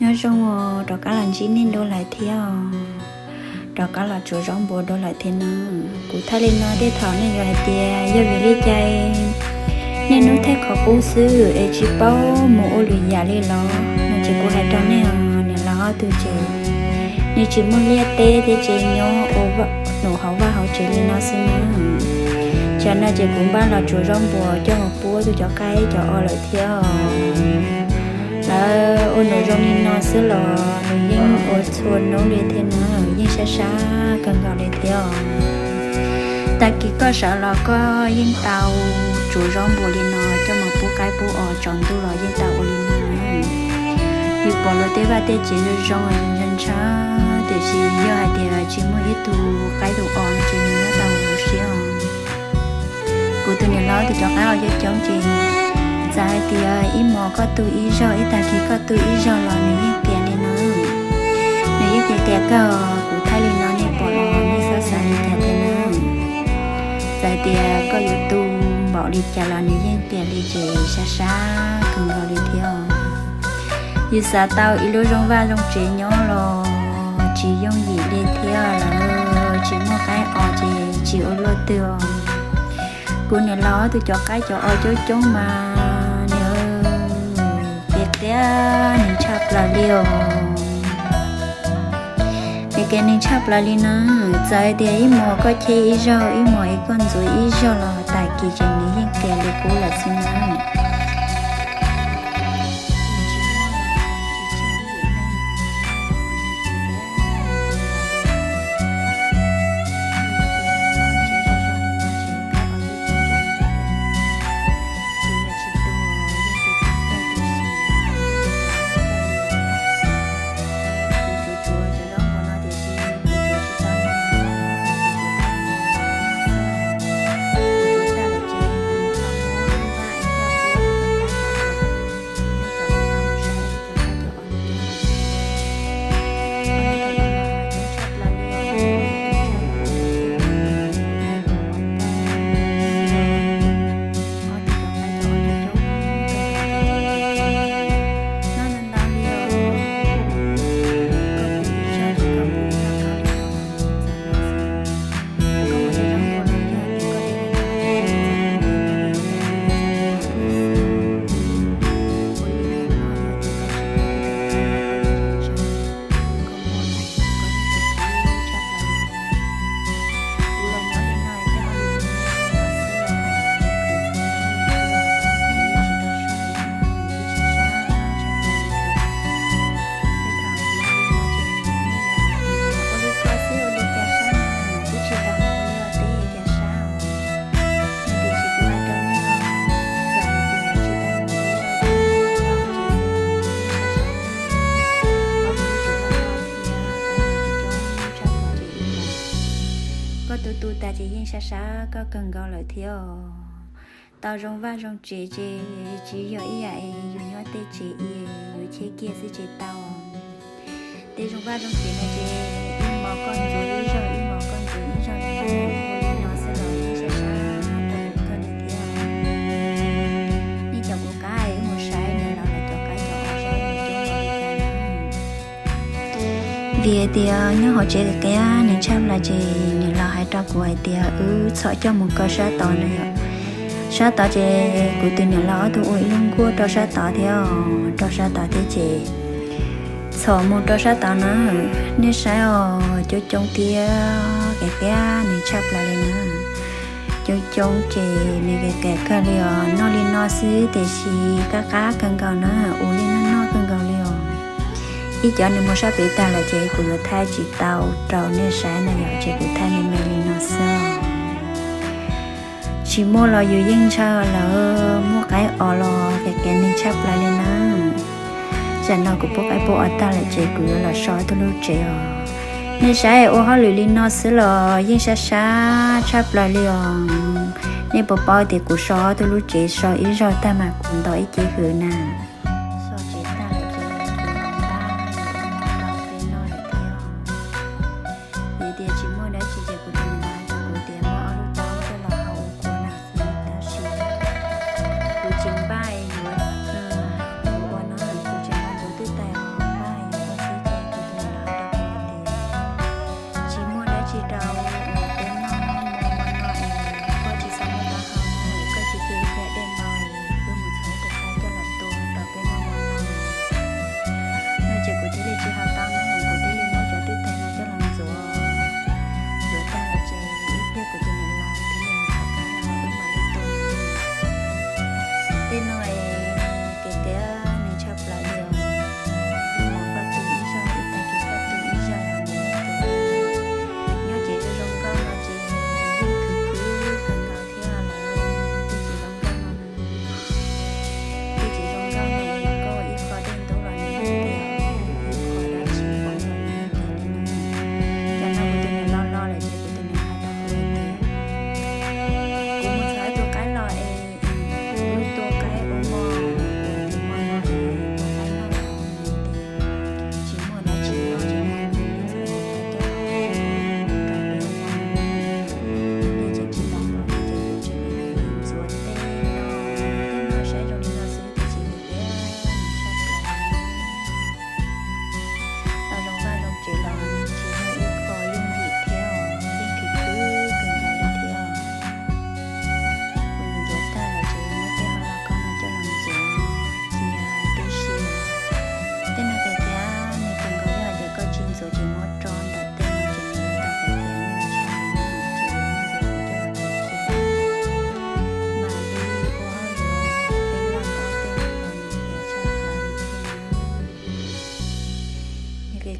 Nyob zoo os, rov qab los ntsib nej dua lawm thiab os. Rov qab los tsuav zaub npua dua lawm thiab na. Kuv thaij li no tej thaum nej yuav hais tias yog vim li cas niaj hnub thaij qhov qub xwb es tsis paub mus ua lwm yam li los no ces kuv hais rau nej os, niam laus ob tug ces nws tsis muaj liaj teb thiab ces nyob ua num hauv vaj hauv tsev li no xwb na. Tsam no ces kuv npaj los tsuav zaub npua coj mus pub tus cov qaib cov os lawm thiab os. Lawv ua num zoo li no xwb los nws yeej ua txhua hnub li thiab na, yeej sab sab kawg nkaus li thiab os. Tag kis koj sawv los koj yeej tau tsuav zaub npua li no coj mus pub qaib pub os, tsaus ntuj los yeej tau ua li no. Yus pom luag tej vaj tej tsev zoo zoo ntshaw ntshaw, tiam sis yog hais tias tsis muaj ib tug qaib tus os no ces nws nyob tau huv siab os. Kuv tus niam laus tus cov qaib os coob coob ces txawm hais tias ib hmos koj tu ib zaug, ib tag kis koj tu ib zaug los nws yeej qias li no. Nws yeej qias qias kawg, kuv thaij li no nej pom los nej txhob xav li cas thiab na. Txawm tias koj yuav tu npaum li cas los nws yeej qias li ces sab sab kawg nkaus li thiab os. Yus xav tau ib lub zoo vaj zoo tsev nyob los tsis yooj yim li thiab lawm, tsis muaj qaib os ces tsis ua luaj twg os. Kuv niam laus tus cov qaib cov os coob coob mas nws qias qias nws tshaj plaws li os. Qias qias nws tshaj plaws li na. Txawm tias ib hmos koj cheb ib zaug, ib hmos es koj ntxuav ib zaug los tag kis ces nws yeej qias li qub lawm xwb na. Koj tu tu tas ces yeej sab sab koj kawg nkaus lawm thiab os. Tau zoo vaj zoo tsev ces tsis yog ib yam es yus nyob tej tsev es yus cheb kiag xwb ces tau. Tej zoo vaj zoo tsev no ces ib hmos koj ntxuav ib zaug, ib hmos koj ntxuav ib zaug li no xwb los yeej sab sab rau koj li thiab. Nej cov kuv qab es mus saib niam laus lawv cov qaib cov os saib nws coob npaum li cas na. Vim tias nyob hauv tsev qias qias nws tshaj plaws ces niam laus hais rau kuv hais tias wb txhom coj mus kaw sab tod na yom. Sab tod ces kuv tus niam laus ob tug ua ib lub nkuaj rau sab tod thiab, rau sab tod thiab ces txhom mus rau sab tod na. Nej saib os, coob coob thiab qias qias nws tshaj plaws li na. Coob coob ces nws qias qias kawg li os, noj li no xwb tiam sis qab qab kawg nkaus na, ua yeej noj noj kawg nkaus li os. Ib cov nws mus sab pem tag lawm ces kuv yuav thaij tsis tau rau nej saib na yom, ces kuv thaij me me li no xwb. Tsis muaj los yus yeej ntshaw lawm, muaj qaib os los qias qias neeg tshaj plaws li na. Tsam no kuv pub qaib pub os tag lawm ces kuv yuav los so ob tug lub tsev os. Nej saib ua hauj lwm li no xwb los yeej sab sab tshaj plaws li os. Nej puas paub tias kuv so ob tug lub tsev so ib zaug tag mas kuv nto ib ce hws na. So tsev tag lawm ces kuv los npaj ua no rau peb noj lawm thiab. Yog tias tsis muaj dab tsi ces kuv tus niam laus hais rau kuv tias muab ob lub taub coj los hau ua kua na xwb, tab sis kuv tsis npaj yuav, yuav ua no, kuv tsis npaj yuav twb tais os, npaj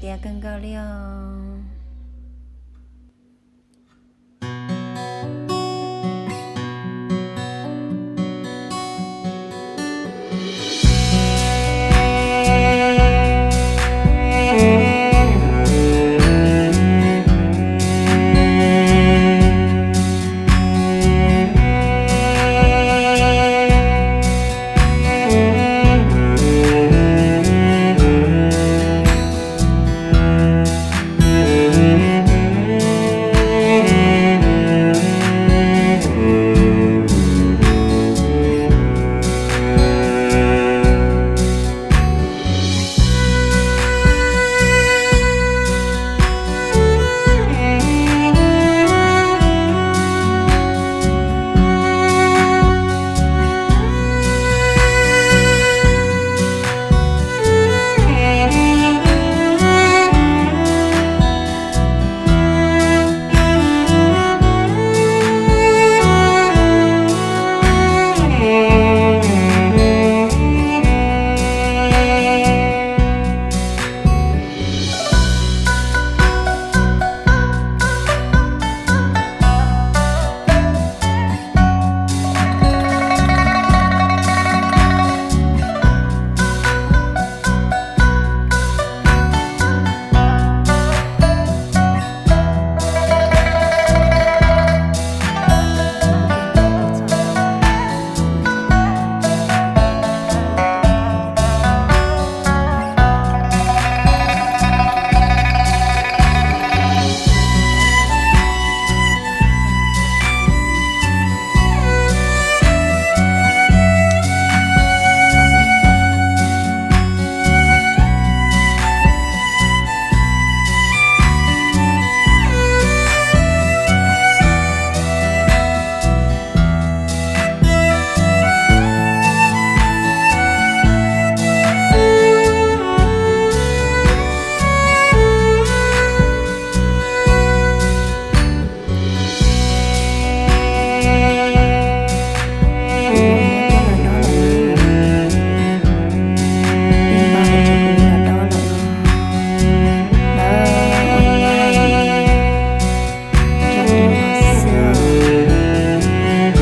Tiav kawg nkaus li os.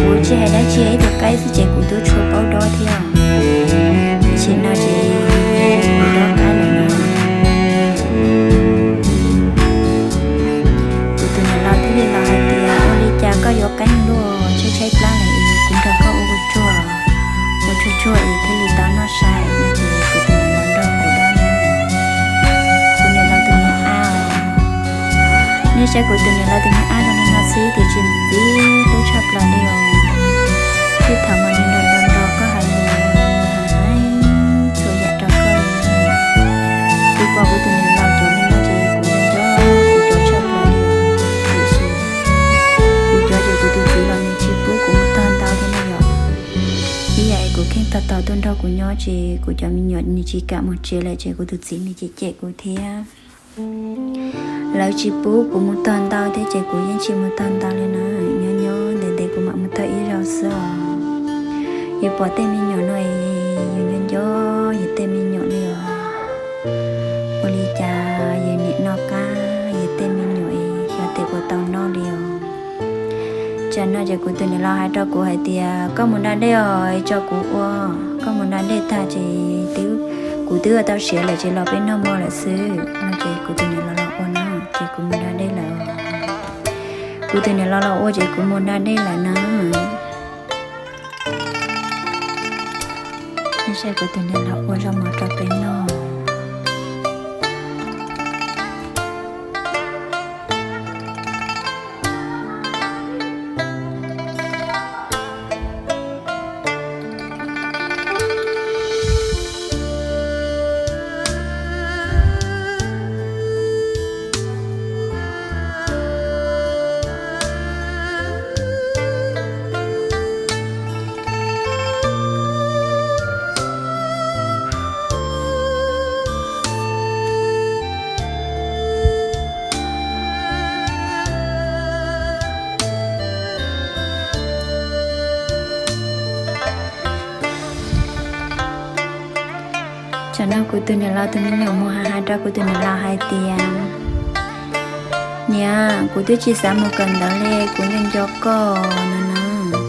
Kuv tsis hais dab tsi, ib tug qaib xwb ces kuv twb tshuav paub dob thiab. Tam sim no ces kuv dob qaib lawm no. Kuv tus niam laus thiaj li los hais tias, ua li cas koj yuav qeeb luaj, tshaib tshaib plab lawm es kuv nrog koj ua tsuag, ua tsuag tsuag es thiaj li tau noj sai no. Ces kuv tus niam laus nrog kuv dob na. Kuv niam laus tus me ab, nej saib kuv tus niam laus tus me ab zoo li no xwb tiam sis ntxim hlub tshaj plaws li os. Tej thaum mas nws nrog nrog koj hais lus, hais txhua yam rau koj li. Kuv pom kuv tus niam laus cov me nyuam ces kuv nco nco kuv cov tshaj plaws li os. Tiam sis kuv cov ces kuv tus txiv los nws tsis pub kuv mus tog ntau thiab na yom. Ib yam es kuv kheej tog tog tuaj nrog kuv nyob ces kuv cov me nyuam nws tsis kam mus tsev lawm ces kuv tus txiv nws cem cem kuv thiab. Lawv tsis pub kuv mus tog ntau thiab ces kuv yeej tsis mus tog ntau li na. Nyob nyob ntev ntev kuv mam mus tog ib zaug xwb os. Yus pom tej me nyuam no es yus nco nco yus tej me nyuam li os. Ua li cas yus nim noj qab yus tej me nyuam es xyov tes puas tau noj li os. Tsam no ces kuv tus niam laus hais rau kuv hais tias koj mus da dej os, tso kuv ua. Koj mus da dej tag ces twb, kuv twb ua tau siav lawm ces los peb noj mov lawm xwb no. Ces kuv tus niam laus los ua na ces kuv mus da dej lawm. Kuv tus niam laus los ua ces kuv mus da dej lawm na. Nej saib kuv tus niam laus ua zaub mov rau peb noj. Kuv tus niam laus tus me nyuam mus has has rau kuv tus niam laus hais tias, niam, kuv twb tsis xav mus kawm ntawv li, kuv nco nco koj no na.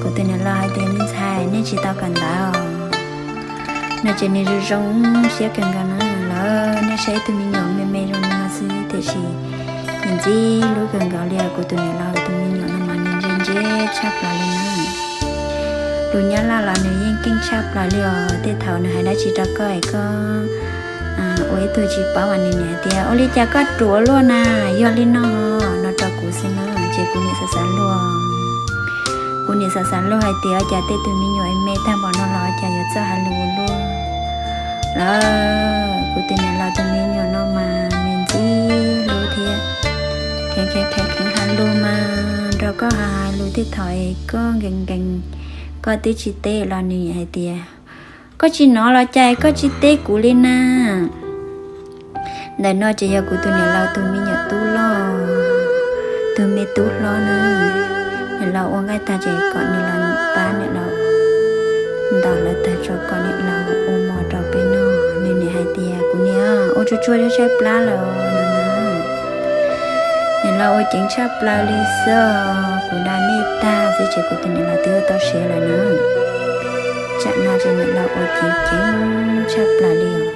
Kuv tus niam laus hais tias, me ntxhais, nej tsis tau kawm ntawv os. No ces nws zoo zoo siab kawg nkaus na. Lawv nej saib ib tug me nyuam me me zoo no xwb tiam sis nws ntxim hlub kawg nkaus li os. Kuv tus niam laus tus me nyuam no mas nws ntse ntse tshaj plaws li na. Lus Nyab Laj los nws yeej keej tshaj plaws li os. Tej thaum nws hais dab tsi rau koj es koj ua ib tug tsis paub mas nws niam hais tias, ua li cas koj ruam luaj na, yog li no no rau kuv xwb na. Ces kuv niam xav xav luag, kuv niam xav xav luag hais tias, ua cas tej tus me nyuam me tag npaum no los cas yuav txawj hais lus ua luaj. Lawv kuv tus niam laus tus me nyuam no mas nws ntxim hlub thiab kheev kheev kheev kheev hais lus mas nrog koj hais hais lus tej thaum es koj nkees nkees, koj twb tsis teb los nws hais tias, koj tsis hnov los cas koj tsis teb kuv li na. Ntawm no ces yog kuv tus niam laus tus me nyuam tub loj, tus me tub hlob na. Niam laus ua nqaij tag ces kom nws los pab niam laus ntaus hlawv taws tso kom niam laus ua mov rau peb noj. Nws niam hais tias, kuv niam, ua tsuag tsuag saib plab lawm no na. Niam laus ua ceev tshaj plaws li xwb, kuv da nej tag xwb ces kuv tus niam laus twb tau siav lawm na. Tsam no ces niam laus ua ceev ceev tshaj plaws li os.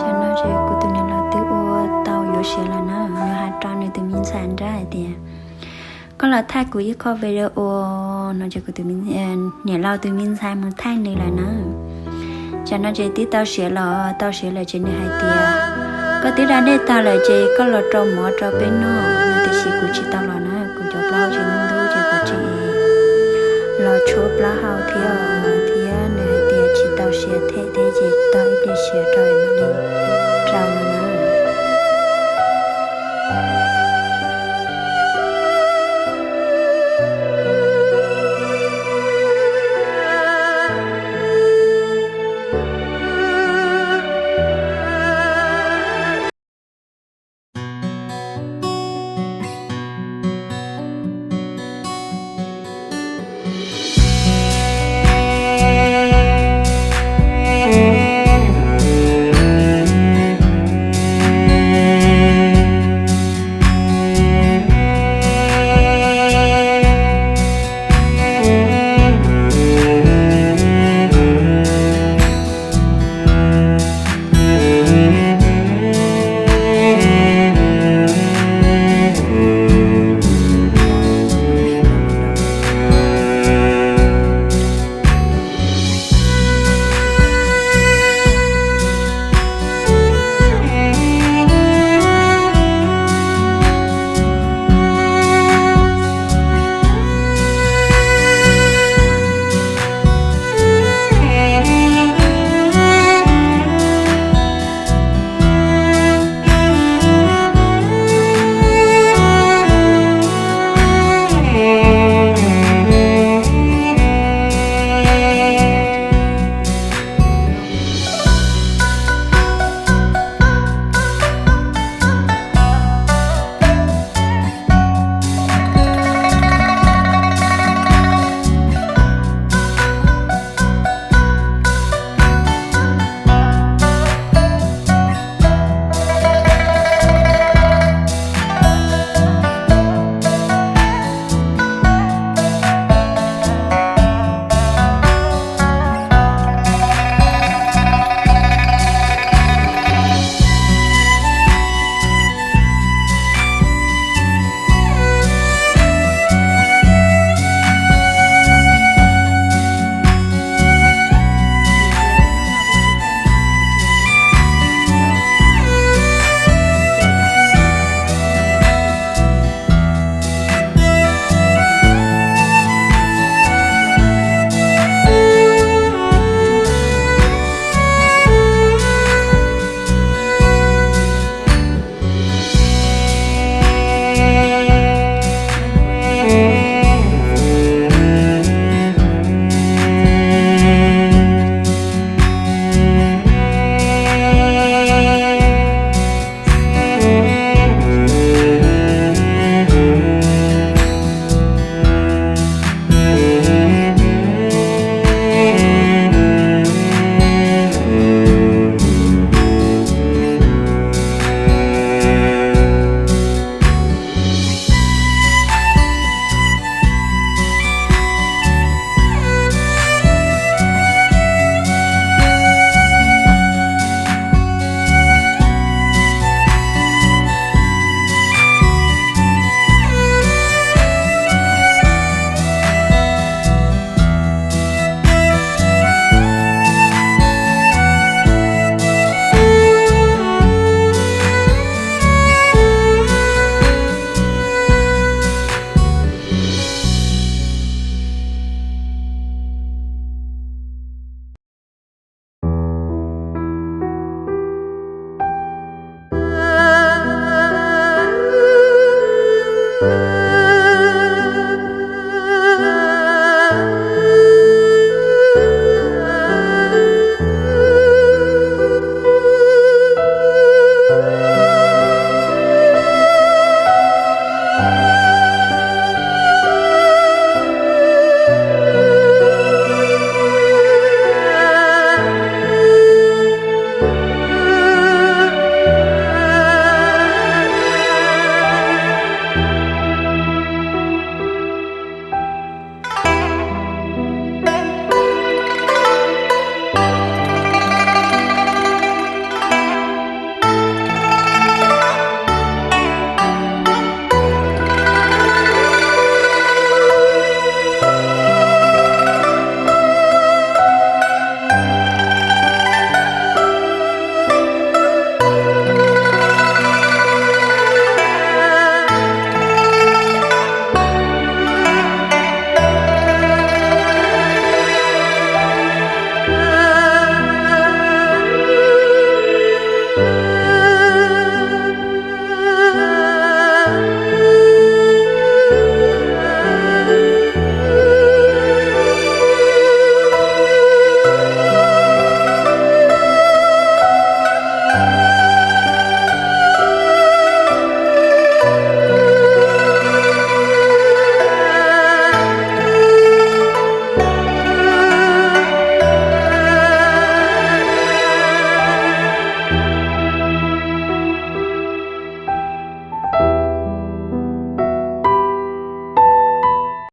Tam no ces kuv tus niam laus twb ua tau yuav siav lawm na, nws hais rau nws tus me ntxhais nrab hais tias, koj los thaij kuv ib qho video no ces kuv tus, niam laus tus me ntxhais mus thaij nws lawm na. Tam no ces twb tau siav los tau siav lawm ces nws hais tias, koj twb da dej tag lawm ces koj los rau mov rau peb noj no, tiam sis kuv tsis tau los na, kuv cov plaub hau tsis ntub ces kuv tsis los tshuab plaub hau thiab, thiab nws hais tias tsis tau siav thiab ces tau ib pliag siav rau